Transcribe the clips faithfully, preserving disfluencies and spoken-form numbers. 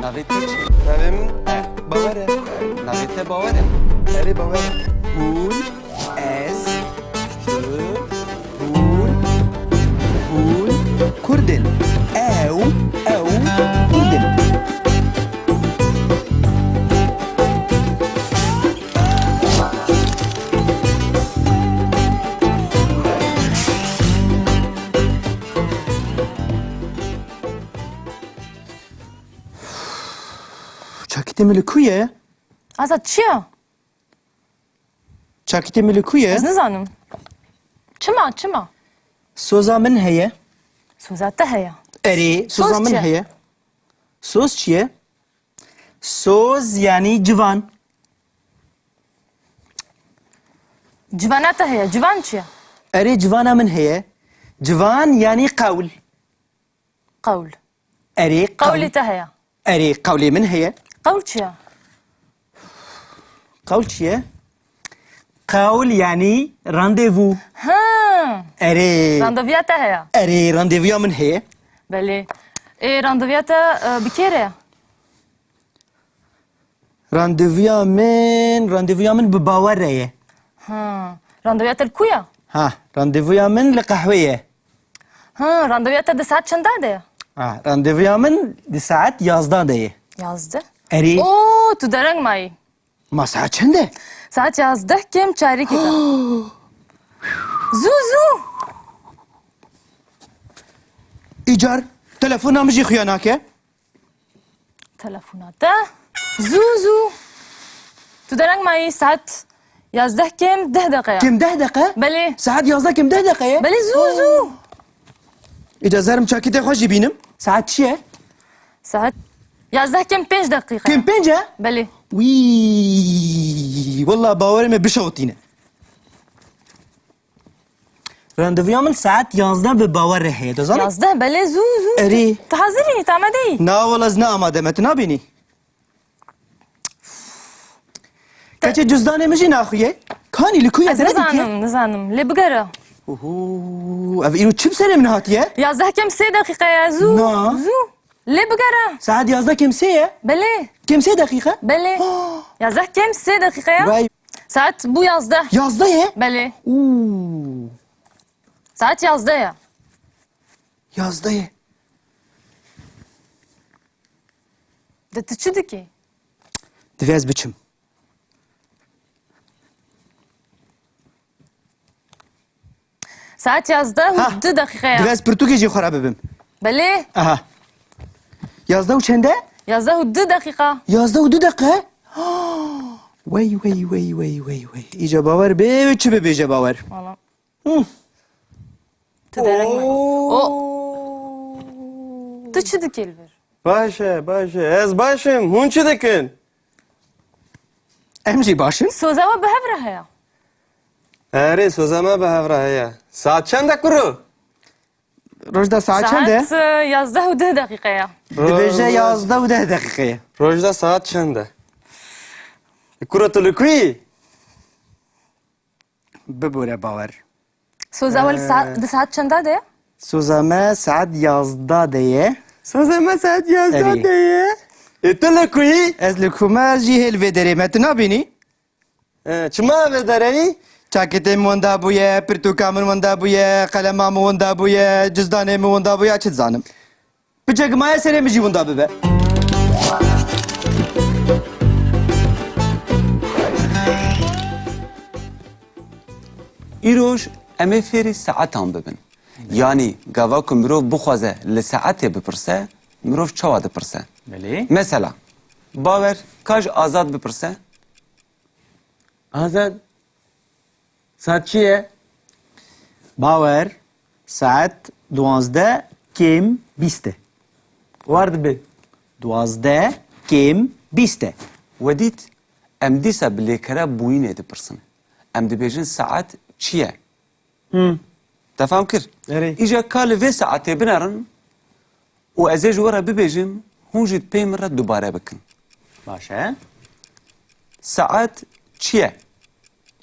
Navê te çi? Navê min Bawer e. Navê te Bawer e? Erê, Bawer e. Hûn, ez, tu, hûn, hûn Kurd in. Ew, ew Kurd in. Çakîtê min li ku ye? Azad, çi ye? Çakîtê min li ku ye? Ez nizanim. Çima, çima? Soza min heye. Soza te heye? Erê, soza Soz min çi? heye. Soz çi ye? Soz yanî civan. Civana te heye. Civan çi ye? Erê, civana min heye. Civan yanî qewl. Qewl. Erê, qewl. Qewlê te heye. Erê, qewlê min heye. Qewl çi ye? Qewl çi ye? Qewl yanî randevû. Ha. Erê. Randevuya te heye. Erê, randevuya min heye. Belê. Ê, randevuya te, e, bi kê re ye? Randevuya min, randevuya min bi Bawer re ye. Ha, randevuya te li ku ye? Ha, randevuya min li qehwê ye. Ha, randevuya te di saet çenda de ye? Ha, randevuya min di saet yazdeh de ye. Yazdeh? Erê. Oo, tu dereng mayî. Ma saet çend e? Saet yazdeh kêm çarekê de. Zû, zû. Îcar, telefona min jî xuya nake. Telefona te. Zû, zû. Tu dereng mayî, saet yazdeh kêm deh deqe ye. Kêm deh deqe? Belê. Saet yazdeh kêm deh deqe ye? Belê, zû, zû. Îca zerim çakîtê xwe jî bînim. Saet çi ye? Saet yazdeh kêm pênc deqîqe ye. Kêm pênc e? Belê. Wî, wela bawerê me bişewitîne. Randevuya min saet yazdeh bi Bawer re heye, dizanî? Yazdeh, belê, zû, zû. Erê. Tu, tu hazir î, tu amade yî? Na, wela ez ne amade me, tu nabînî. Keçê cizdanê min jî naxuye. Kanî li ku ye? Ez te nedîtiye? Nizanim, nizanim. Lê bigere. Uhu, ev îro çi bi serê min hatiye? Yazdeh kêm sê deqîqe ye, zû. Na. Zû. Lê bigere. Saet yazdeh kêm sê ye? Belê. Kêm sê deqîqe? Belê. Ah. Yazdeh kêm sê deqîqe ye. Vay. Saet bû yazdeh. Yazdeh ye? Belê. Û. Saet yazdeh ye. Yazdeh ye. De tu çi dikî? Divê ez biçim. Saet yazdeh û Ha, du deqîqe ye. Divê ez pirtûkê jî xwe re bibim. Belê. Aha. Yazdeh û çend e? Yazdeh û du deqîqa. Yazdeh û du deqe? Wey, wey, wey, wey, wey, wey. Îca Bawer bê, çi bibêje Bawer? Valla. Hı. Tu dereng me. Oo. O. Tu çi dikî li vir? Baş e, baş e. Ez baş im. Hûn çi dikin? Em jî baş in. Soza we bi hev re heye? Erê, soza me bi hev re heye. Saet çend e kuro? Rojda saet çend e? Saet, e, yazdeh û deh deqîqe ye. Dibêje yazdeh û deh deqîqe ye. Rojda saet çend e? Kuro, tu li ku yî? Bibore Bawer. Soza we li sa-, Ee. di saet çenda de ye? Soza me saet yazda de ye. Soza me saet yazda Erê. de ye. E, tu li ku yî? Ez li ku me, ez jî hê li vê derê me, tu nabînî? E, çima vê derê yî? Çaketê min wenda bûye, pirtûka min wenda bûye, qelema min wenda bûye, cizdanê min wenda bûye, çi dizanim. Piçek maye serê min jî winda bibe. Îroj em ê fêrî saetan bibin. Yanî gava ku mirov bixwaze li saetê bipirse, mirov çawa dipirse? Belê. Mesela, Bawer ka ji Azad bipirse? Azad, saet çi ye? Bawer, saet duwazdeh kêm bîst e. War dibe. Duwazdeh kêm bîst e. We dît, em dîsa bi lêkera bûyînê dipirsin. Em dibêjin, saet çi ye? Hmm. Te fam kir? Erê. Îja ka li vê saetê binerin û ez ê ji we re bibêjim, hûn jî di pey min re dubare bikin. Baş e. Saet çi ye?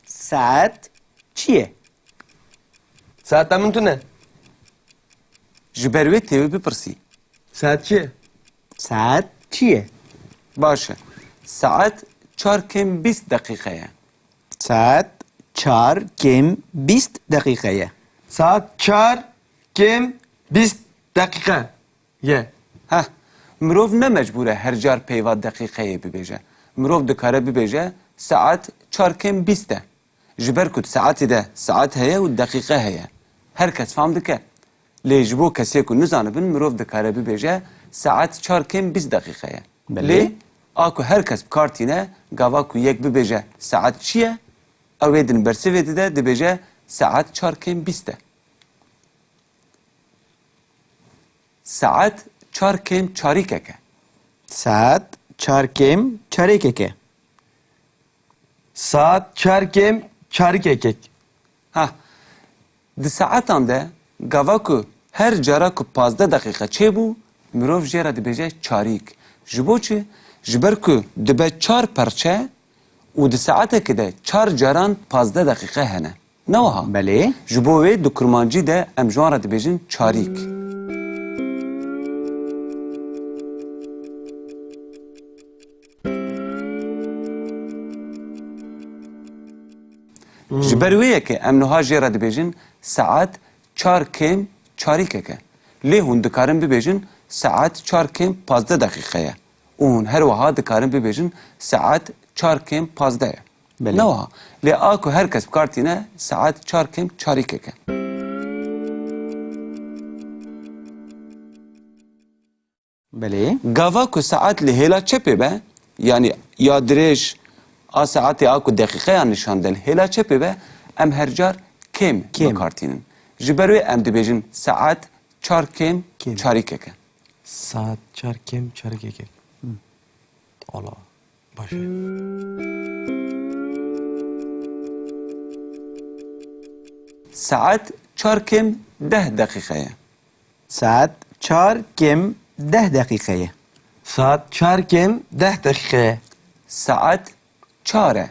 Saet çi ye? Saeta min tune. Ji ber wê tê wê bipirsî. Saet çi ye? Saet Çi ye? Baş e. Saet çar kêm bîst deqîqe ye. Saet çar kêm bîst deqîqe ye. Saet çar kêm bîst deqîqe ye. Heh, mirov ne mecbûr e her car peyva deqîqeyê bibêje. Mirov dikare bibêje saet çar kêm bîst e. Ji ber ku di saetê de saet heye û deqîqe heye. Her kes fam dike. Lê ji bo kesê ku nizanibin, mirov dikare bibêje saet çar kêm bîst deqîqe ye. Belê. Lê a ku her kes bi kar tîne, gava ku yek bibêje saet çi ye, ew ê din bersivê dide, dibêje saet çar kêm bîst e. Saet çar kêm çarîkek e. Saet çar kêm çarêkek e. Saet çar kêm çarîkekek. Ha, di saetan de gava ku her cara ku pazdeh deqîqe çêbû, mirov jê re dibêje çarîk. Ji bo çi? Ji ber ku dibe çar perçe û di saetekê de çar caran pazdeh deqîqe hene. Ne wiha? Belê. Ji bo wê di kurmancî de em ji wan re dibêjin çarîk. Hmm. Ji ber wê yekê em niha jê re dibêjin saet çar kêm çarîkek e. Lê hûn dikarin bibêjin saet çar kêm pazdeh deqîqe ye. Û hûn her wiha dikarin bibêjin saet çar kêm pazdeh ye. Belê. Ne wiha. Lê a ku her kes bi kar tîne, saet çar kêm çarîkek e. Belê. Gava ku saet li hêla çepê be, yanî ya dirêj a saetê a ku deqîqeyan nîşan de li hêla çepê be, em her car kêm Kêm. bi kar tînin. Ji ber wê em dibêjin saet çar kêm Kêm. çarîkek e. Saet çar kêm çarîkekek. Hı. Ala. Baş e. Saet çar kêm deh deqîqe ye. Saet çar kêm deh deqîqe ye. Saet çar kêm deh deqîqe ye. Saet çar e.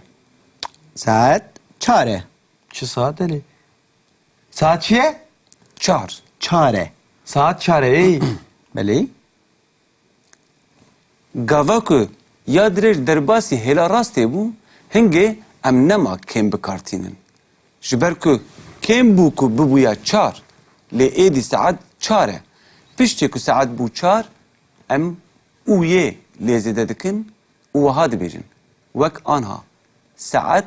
Saet çar e. Çi saet e lê? Saet çi ye? Çar. Çar e. Saet çar e, ey. Belê. Gava ku ya dirêj derbasî hêla rastê bû, hingê em nema kêm bi kar tînin. Ji ber ku kêm bû ku bibûya çar, lê êdî saet çar e. Piştî ku saet bû çar, em û yê lê zêde dikin û wiha dibêjin. Wek anha, saet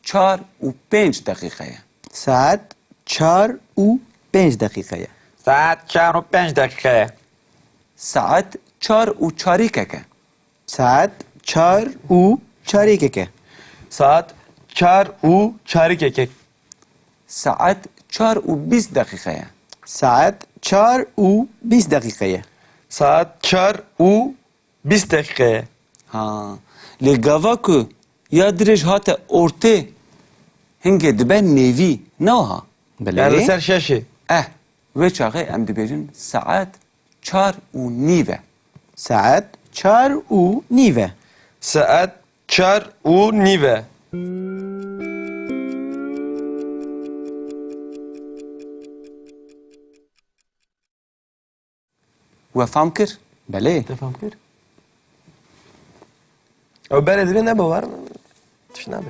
çar û pênc deqîqe ye. Saet çar û pênc deqîqe ye. Saet çar û pênc deqîqe ye. Saet çar û çarîkek e. Saet çar û çarîkek e. Saet çar û çarîkek e. Saet çar û bîst deqîqe ye. Saet çar û bîst deqîqe ye. Saet çar û bîst deqîqe ye. Ha. Lê gava ku ya dirêj hate ortê, hingê dibe nêvî, ne wiha? Belê. Yani li ser şeşê. Eh, wê çaxê em dibêjin saet çar û nîv e. Saet çar û nîv e. Saet çar û nîv e. We fam kir? Belê. Te fam kir? Ew berê dilê ne bawer, tişt nabe.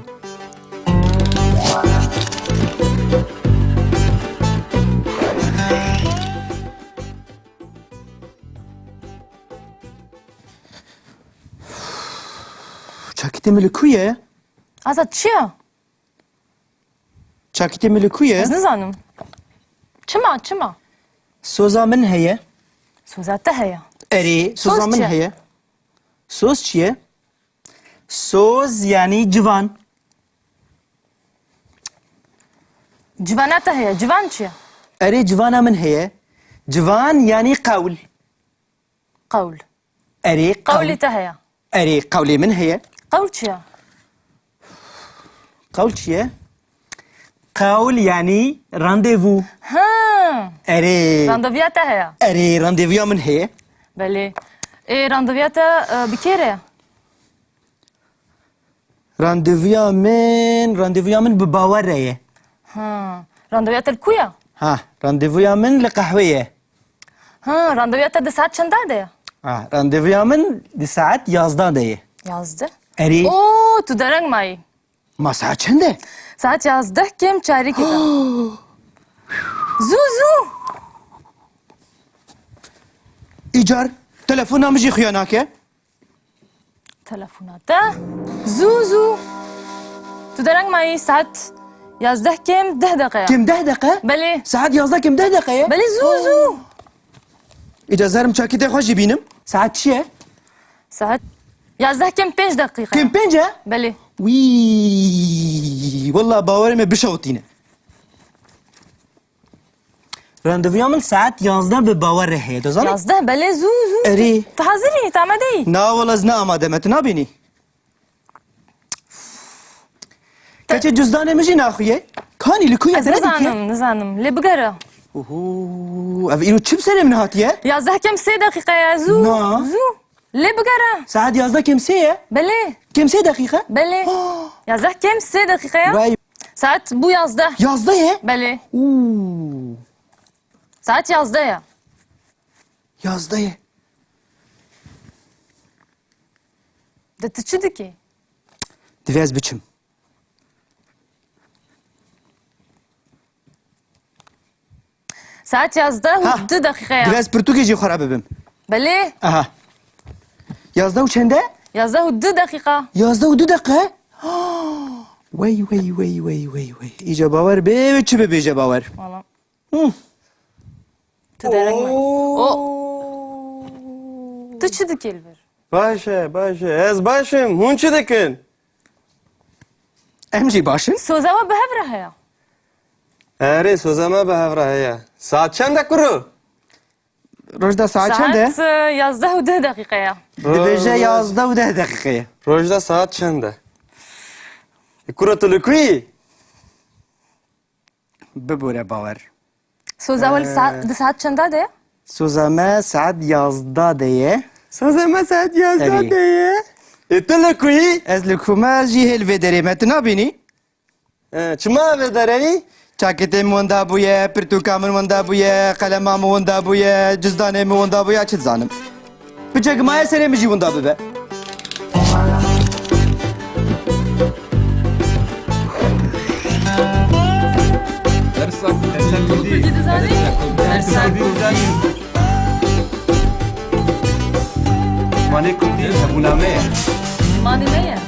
Çakitê min li ku ye? Azad, çi ye? Çakitê min li ku ye? Ez nizanim. Çima, çima? Soza min heye. Soza te heye? Erê, soza Soz min çi? heye. Soz çi ye? Soz yanî civan. Civana te heye. Civan çi ye? Erê, civana min heye. Civan yanî qewl. Qewl. Erê, qewl. Qewlê te heye? Erê, qewlê min heye. Qewl çi ye? Qewl çi ye? Qewl yanî randevû. Ha. Erê. Randevuya te heye? Erê, randevuya min heye. Belê. Ê, randevuya te, e, bi kê re ye? Randevuya min, randevuya min bi Bawer re ye. Ha, randevuya te li ku ye? Ha, randevuya min li qehwê ye. Ha, randevuya te di saet çenda de ye? Ha, randevuya min di saet yazda de ye. Yazda? Erê. Oo, tu dereng mayî. Ma saet çend e? Saet yazdeh kêm çarîkê de. Zû, zû. Îcar, telefona min jî xuya nake. Telefona te. Zû, zû. Tu dereng mayî, saet yazdeh kêm deh deqe ye. Kêm deh deqe? Belê. Saet yazdeh kêm deh deqe ye? Belê, zû, zû. Îca zerim çakîtê xwe jî bînim. Saet çi ye? Saet yazdeh kêm pênc deqîqe. Kêm pênc e? Belê. Wî, wela bawerê me bişewitîne. Randevuya min saet yazdeh bi bawer re heye, dizanî? Yazdeh, belê, zû, zû. Erê. Tu hazir î, tu amade î? Na, wela ez ne amade me, tu nabînî? Keçê cizdanê min jî naxuye. Kanî li ku ye? Ez derê dike? Nizanim, nizanim. Lê bigere. Oho, ev îro çi bi serê min hatiye? Yazdeh kêm sê deqîqe ye, zû. Na. Zû. Lê bigere. Saet yazdeh kêm sê ye? Belê. Kêm sê deqîqe? Belê. Ah. Yazdeh kêm sê deqîqe ye. Vay. Saet bû yazdeh. Yazdeh ye? Belê. Û. Saet yazdeh ye. Yazdeh ye. De tu çi dikî? Divê ez biçim. Saet yazdeh û Ha, du deqîqe ye. Divê ez pirtûkê jî xwe re bibim. Belê. Aha. Yazdeh û çend e? Yazdeh û du deqîqa. Yazdeh û du deqe? Wey, wey, wey, wey, wey, wey. Îca bawer bê, çi bibêje bawer? Wala. Hı. Tu dereng me. Oo. O. Tu çi dikî li vir? Baş e, baş e. Ez baş im. Hûn çi dikin? Em jî baş in. Soza we bi hev re heye? Erê, soza me bi hev re heye. Saet çend e kuro? Rojda saet çend e? Saet, e, yazdeh û deh deqîqe ye. Dibêje yazdeh û deh deqîqe ye. Rojda saet çend e? E, kuro tu li ku yî? Bibûre bawer. Soza we li sa-, Ee, di saet çenda de ye? Soza me saet yazda de ye. Soza me saet yazda Erê. de ye. E, tu li ku yî? Ez li ku me, ez jî hê li vê derê me, tu nabînî? E, çima vê derê yî? Çaketê min winda bûye, pirtûka min winda bûye, qelema min winda bûye, cizdanê min winda bûye, çi dizanim. Piçek maye serê min jî winda bibe. Dersa, dersa Kurdî. Kurdî dizanî? Dersa Kurdî. Dersa Kurdî. Zimanê Kurdî hebûna me ye. Zimanê me ye.